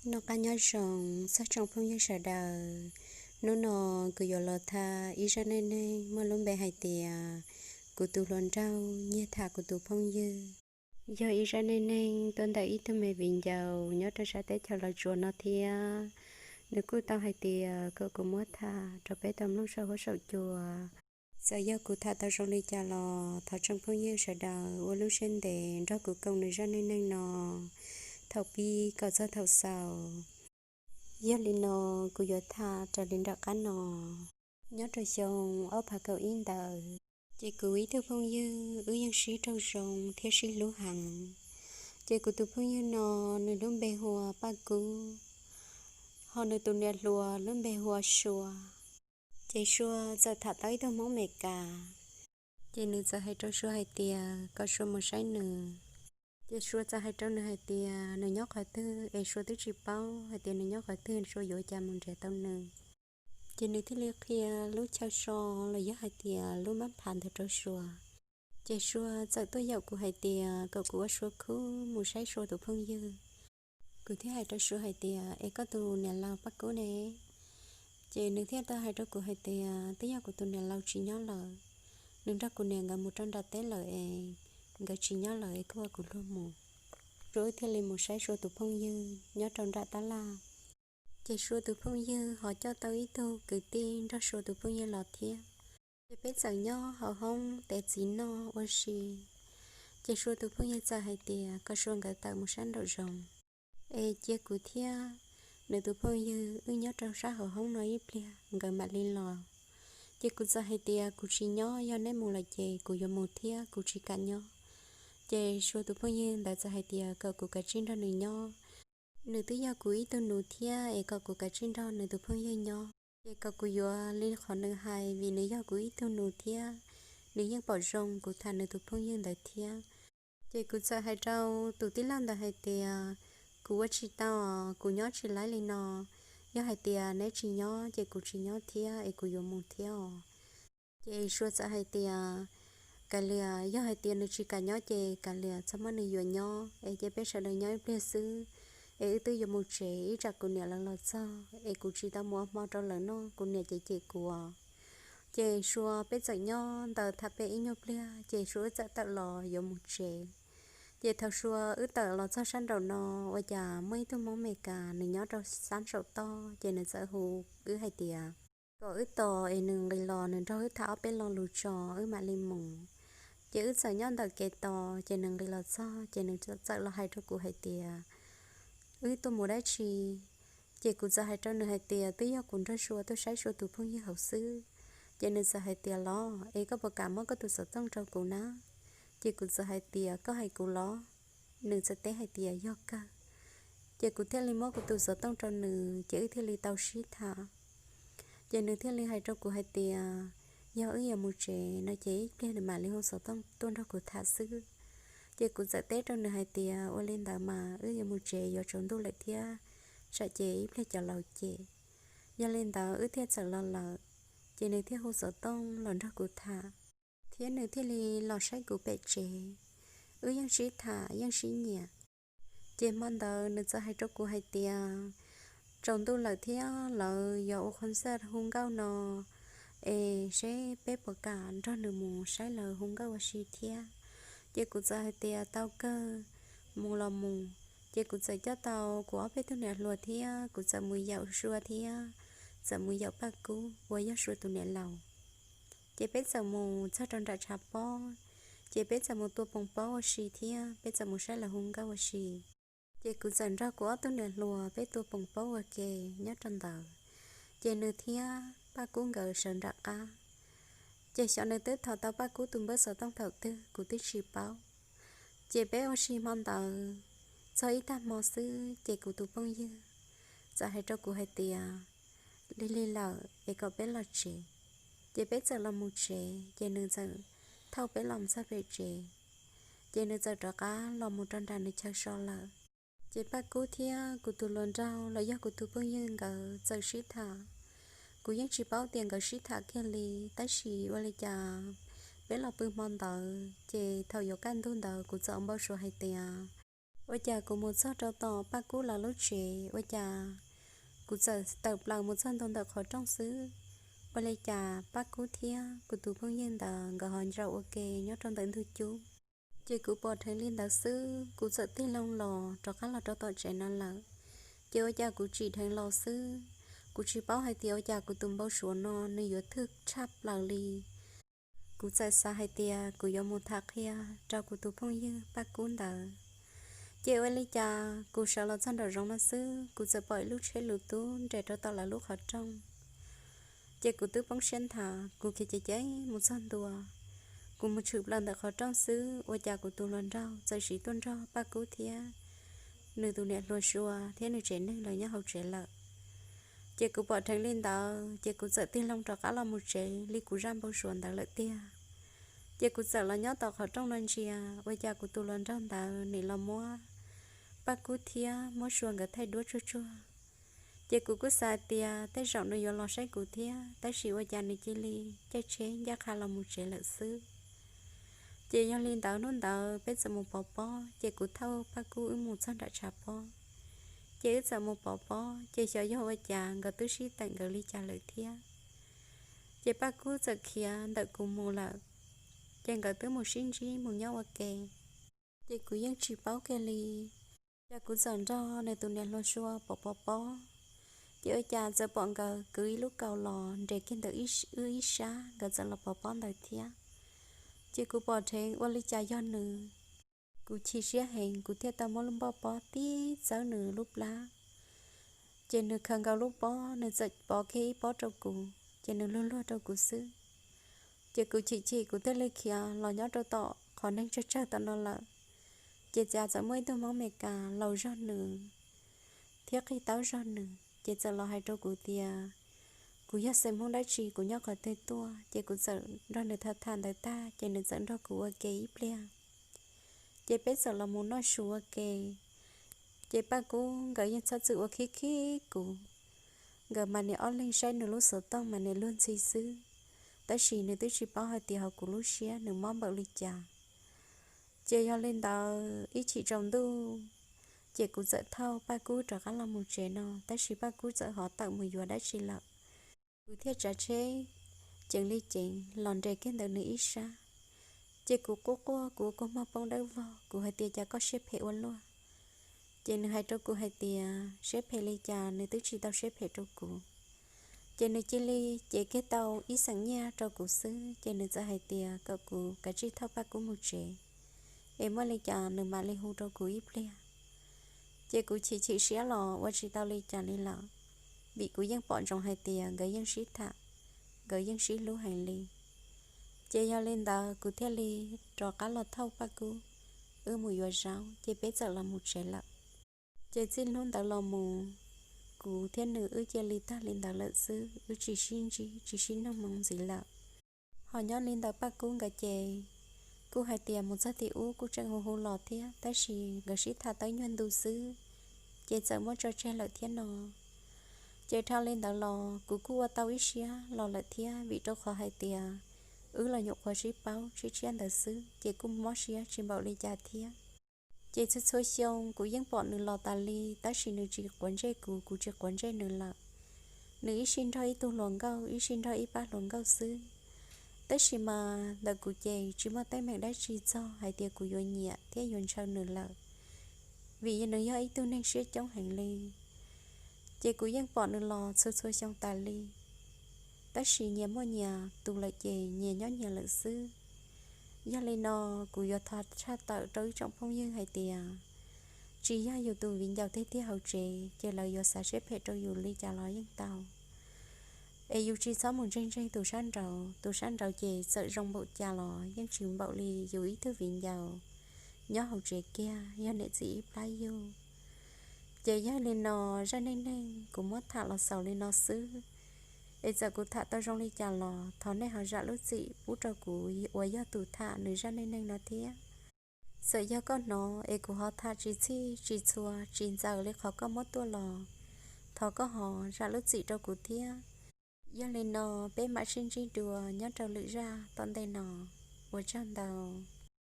Noj qab nyob zoo txog tsoom phooj ywg sawv daws. Hnub no kuv yuav los tham ib zaj neej neeg muaj lub npe hais tias kuv tus hluas nraug nyiag tham kuv tus phooj ywg. Yog ib zaj neej neeg tuaj ntawm ib tug me viv ncaus nyob rau sab teb chaws Los Tsuas no thiab. Nws kuj tau hais tias kom kuv muab tham rau peb tau mloog saum huab saum cua. Txawm yog kuv tham tau zoo li cas los thov tsoom phooj ywg sawv daws ua lub siab ntev nrog kuv koom nws zaj neej neeg no thaum pib kom txog thaum xaus. Yog li no, kuv yuav tham raws li nram qab no. Nyob rau xyoo ob phav kaum ib ntawd, ces kuv ib tug phooj ywg wb yeej sib raug zoo thiab sib hlub heev. Ces kuv tus phooj ywg no, nws lub npe hu ua Paj Kub, ho nws tus niam hluas lub npe hu ua Sua. Ces Sua txawm tham tau ib tug Hmoob Amelikas, ces nws txawm hais rau Sua hais tias kom Sua mus saib nws. Ces Sua txawm hais rau nws hais tias nws nyob qhov twg es Sua twb tsis paub hais tias nws nyob qhov twg, Sua yuav ua cas mus nrhiav tau nws. Ces nws thiaj li qhia lub chaw so los yog hais tias lub mab phav ntawd rau Sua. Ces Sua txawm tuaj yaum kuv hais tias kom kuv ua Sua khub mus saib Sua tus phooj ywg. Kuv thiaj hais rau Sua hais tias, es koj tus niam laus Paj Kub ne? Ces nws thiaj tau hais rau kuv hais tias twb yog kuv tus niam laus tsis nyob lawm, nws nrog kuv niam nkawd mus rau nram teb lawm es nkawd tsis nyob lawm es kuj ua kuv luag mus. Sua wb thiaj li mus saib Sua tus phooj ywg nyob rau nram tab laj. Ces Sua tus phooj ywg ho coj tau ib tug kwv tij nrog Sua tus phooj ywg los thiab. Ces peb txawm nyob hauv hoob tev txiv noj ua si. Ces Sua tus phooj ywg txawm hais tias kom Sua nkawd tawm mus sab nraum zoov es cia kuv thiab nws tus phooj ywg wb nyob rau sab hauv hoob no ib pliag nkawd mam li los. Ces kuv txawm hais tias kuv tsis nyob, yog neb mus lawm ces kuv yuav mus thiab, kuv tsis kam nyob. Ces Sua tus phooj ywg ntawd txawm hais tias kom kuv kav tsij nrog nws nyob, nws twb yog kuv ib tug nus thiab es kom kuv kav tsij nrog nws tus phooj ywg nyob. Ces kom kuv yuav li qhov nws hais vim nws yog kuv ib tug nus thiab nws yeej pom zoo kuv tham nws tus phooj ywg ntawd thiab. Ces kuv txawm hais rau tus tij laug ntawd hais tias kuv ua tsis tau, kuv nyob tsis laib li no. Yog hais tias neb tsis nyob ces kuv tsis nyob thiab es kuv yuav mus thiab os. Ces Sua txawm hais tias kav liam, yog hais tias nws tsis kam nyob ces kav liam, txhob muab nws yuam nyob es cia peb sawv daws nyob ib pliag xwb es wb twb yuav mus tsev, ib tsam kuv niam lawv los txog es kuv tsis tau mus ua hmo rau lawv noj kuv niam ces cem kuv. Ces Sua peb txawm nyob ntawd tham peb ib nyuag pliag ces Sua wb txawm tawm los yuav mus tsev. Ces thaum Sua wb tawm los txog sab nraum no, ua cas muaj ib tug Hmoob Amelikas nws nyob rau sab saum toj ces nws txawm hu wb hais tias kom wb tos es nws nqis los nws nrog wb tham ob peb lo lus tso wb mam li mus. Ces wb txawm nyob ntawm kev tos ces nws nqis los txog ces nws txawm los hais rau kuv hais tias wb tuaj mus dab tsi. Ces kuv txawm hais rau nws hais tias twb yog kuv nrog Sua tuaj saib Sua tus phooj ywg hauv xwb. Ces nws txawm hais tias los es koj puas kam muab koj tus xov tooj rau kuv na? Ces kuv txawm hais tias koj hais kuv los? Nws txawm teb hais tias yog kawg. Ces kuv thiaj li muab kuv tus xov tooj rau nws ces wb thiaj li tau sib tham. Ces nws thiaj li hais rau kuv hais tias yog wb yuav mus tsev no ces ib pliag nws mam li hu xov tooj tuaj nrog kuv tham xwb. Ces kuv txawm teb rau nws hais tias ua li ntawd mas wb yuav mus tsev yuav tsaus ntuj lawm thiab, tsam ces ib pliag cov laus cem. Yog li ntawd wb thiaj txawm los lawm, ces nws thiaj hu xov tooj los nrog kuv tham, thiab nws thiaj li los saib kuv pem tsev. Wb yeej sib tham yeej sib nyiam. Ces hmo ntawd nws txawm hais rau kuv hais tias tsaus ntuj lawm thiab lawv yuav ua qhov xaj hu nkauj no es seb peb puas kam nrog nws mus saib lawv hu nkauj ua si thiab. Ces kuv txawm hais tias tau kawg, mus los mus. Ces kuv txawm coj tau kuv ob peb tug niam hluas thiab kuv txawm mus yaum Sua thiab txawm mus yaum Paj Kub uas yog Sua tus niam laus. Ces peb txawm mus txog rau nram tshav pob, ces peb txawm mus tua poom pob ua si thiab peb txawm mus saib lawv hu nkauj ua si. Ces kuv txawm nrog kuv ob tug niam hluas peb tua poom pob ua ke nyob rau ntawd, ces nws thiab Paj Kub nkawd sawv nram qab. Ces xyov nws twb thov tau Paj Kub tus npawb xov tooj thaum twg kuv twb tsis paub. Ces peb ua si hmo ntawd txog ib tag hmo xwb ces kuv tus phooj ywg txawm hais rau kuv hais tias lig lig lawm es kom peb los tsev. Ces peb txawm los mus tsev ces nws txawm thauj peb los txog pem tsev, ces nws txawm rov qab los mus rau nram nws chaw so lawm. Ces Paj Kub thiab kuv tus hluas nraug los yog kuv tus phooj ywg nkawd txawm sib tham. Kuv yeej tsis paub tias nkawd sib tham kiag li, tab sis ua li cas peb los pw hmo ntawd ces thaum yuav kaj ntug ntawd kuv txawm ua npau suav hais tias Ua cas kuv mus txog rau tom Paj Kub lawv lub tsev, ua cas kuv txawm tawm plaws mus txog ntua ntawm qhov rooj xwb, ua li cas Paj Kub thiab kuv tus phooj ywg ntawd nkawd ho zaum ua ke nyob rau ntawm ntug cub. Ces kuv pom dheev li ntawd xwb, kuv txawm tig loo los rov qab los rau tom tsev no lawm. Ces ua cas kuv tsim dheev los xwb, kuv tsis paub hais tias ua cas kuv tus npau suav no nws yuav thwj tshaj plaws li. Kuv txawm xav hais tias kuv yuav mus tham qhia rau kuv tus phooj ywg Paj Kub ntawd. Ces ua li cas kuv sawv los txog nraum zoov no xwb, kuv txawm pom ib lub tsheb lus tub nres rau tom lawv lub qhov rooj. Ces kuv twb poob siab nthav, kuv khiav ceev ceev mus txog ntua. Kuv mus tshwm plaws ntawm qhov rooj xwb, ua cas kuv tus hluas nraug txawm siv tuaj nrog Paj Kub thiab nws tus niam hluas Sua thiab nws tsev neeg los nyob hauv tsev lawm. Ces kuv pom dheev li ntawd, ces kuv txawm tig loo rov qab los mus tsev li kuv zaj npau suav ntawd lawm tiag. Ces kuv txawm los nyob tom qhov rooj no ntsia, ua cas kuv tus hluas nraug ntawd nim los muab Paj Kub thiab muab Sua nkawd thaij duab tsuag tsuag. Ces kuv kuj xav tias tej zaum nws yuav los saib kuv thiab, tab sis ua cas nws cia li caij tsheb ncaj qha los mus tsev lawm xwb. Ces yog li ntawd hnub ntawd peb txawm mus pov pob, ces kuv thauj Paj Kub wb mus txog nram tshav pob. Ces wb txawm mus pov pob, ces xyov yog ua cas nkawd twb sib teem nkawd li cas lawm thiab. Ces Paj Kub txawm khiav ntawm kuv mus lawm, ces nkawd twb mus sib ntsib mus nyob ua ke. Ces kuv yeej tsis paub kiag li, cas kuv txawm nrog nws tus niam hluas Sua pov pov pob. Ces ua cas txawm pom nkawd kwv ib lub kaus los nres kiag ntawm wb ib sab, nkawd txawm los pov pob ntawd thiab. Ces kuv pom dheev ua li cas yog nws. Kuv chim siab heev, kuv thiaj tau muab lub npoj pob tib txawb nws lub plab. Ces nws khaws nkaus lub pob, nws txawm pov kiag ib pob rau kuv, ces nws luag luag rau kuv xwb. Ces kuv chim chim, kuv thiaj li khiav los nyob rau tom qhov neeg tsawg tsawg tom no lawm. Ces cas txawm muaj ib tug Hmoob Amelikas laus zog nws thiab qig taub zog nws, ces txawm los hais rau kuv tias kuv yog xeem Hmoob dab tsi, kuv nyob qhov twg tuaj. Ces kuv txawm nrog nws tham tham ntawd tag, ces nws txawm nrog kuv ua ke ib pliag. Ces peb txawm los mus noj su ua ke. Ces Paj Kub nkawd yeej txhob txwm ua khib khib kuv, nkawd mas niam ob leeg saib nws lub xov tooj mas niam luag ntxhi xwb, tab sis nws twb tsis paub hais tias hauv kuv lub siab nws mob npaum li cas. Ces yog li ntawd ib chim tsaus ntuj, ces kuv txawm thauj Paj Kub rov qab los mus tsev no, tab sis Paj Kub txawm ho tawm mus yuav dab tsi lawm. Kuv thiaj tsav tsheb ceev li ceev los nres kiag ntawm nws ib sab. Ces kuv quaj quaj, kuv ua kua muag poob dawb vog, kuv hais tias cas koj siab phem ua luaj. Ces nws hais rau kuv hais tias siab phem li cas nws twb tsis tau siab phem rau kuv. Ces nws cia li cev kiag tau ib xeem nyiaj rau kuv xwb, ces nws txawm hais tias kom kuv kav tsij thauj Paj Kub mus tsev, es muaj li cas nws mam li hu rau kuv ib pliag. Ces kuv chim chim siab los ua tsis tau li cas li lawm, vim kuv yeej pom ntsoov hais tias nkawd yeej sib tham, nkawd yeej sib hlub heev li. Ces yog li ntawd kuv thiaj li rov qab los thauj Paj Kub, wb mus yuav zaub, ces peb txawm los mus tsev lawm. Ces txij hnub ntawd los mus, kuv thiab nws wb cia li tag li ntawd lawm xwb, wb tsis sib ntsib tsis sib nug moo ntxiv lawm. Ho nyob li ntawm Paj Kub nkawd ces kuj hais tias mus txog tim ub kuj tseem hu hu los thiab, tab sis nkawd sib tham tau nyuag ntu xwb, ces txawm muab tso tseg lawm thiab no. Ces dhau li ntawd los kuv kuj ua tau ib siab los lawm thiab, vim rau qhov hais tias wb los nyuam qhuav sib paub tshiab tshiab ntawd xwb, ces kuj mob siab tsis npaum li cas thiab. Ces txhua txhua xyoo kuv yeej pom nws los tas li, tab sis nws tsis quav ntsej kuv, kuv tsis quav ntsej nws lawm. Nws ib sij nrog ib tug hluas nkauj, ib sij nrog ib pab hluas nkauj xwb. Tab sis mas ntawm kuv ces tsis muaj teeb meem dab tsi txog hais tias kuv yuav nyiam thiab yuav ntshaw nws lawm, vim nws yog ib tug neeg siab coob heev li. Ces kuv yeej pom nws los txhua txhua xyoo tas li, tab sis nyias muaj nyias tus lawm ces nyias nyob nyias lawm xwb. Yog li no, kuv yuav thov tshaj tawm rau ib tsoom phooj ywg hais tias, tsis yog yus tus viv ncaus tiag tiag hauv tsev ces lawv yuav xav siab phem rau yus li cas los yeej tau. Es yus tsis txhob mus ntseeg ntseeg tus sab nraud, tus sab nraud ces txawm zoo npaum cas los yeej tsis npaum li yus ib tug viv ncaus nyob hauv tsev kiag yog niam txiv ib plab yug. Ces yog li no, zaj neej neeg kuv muab tham los xaus li no xwb. Es txawm kuv tham tau zoo li cas los thov nej ho zam lub txim pub rau kuv uas yog tus tham nws zaj neej neeg no thiab. Txawm yog koj hnov es kuv ho tham tsis txhij tsis txhua tsis ntxaws li qhov koj muab tuaj los, thov koj ho zam lub txim rau kuv thiab. Yog li no, peb mam sib ntsib dua nyob rau lwm zaj tom ntej no. Ua tsaug ntau.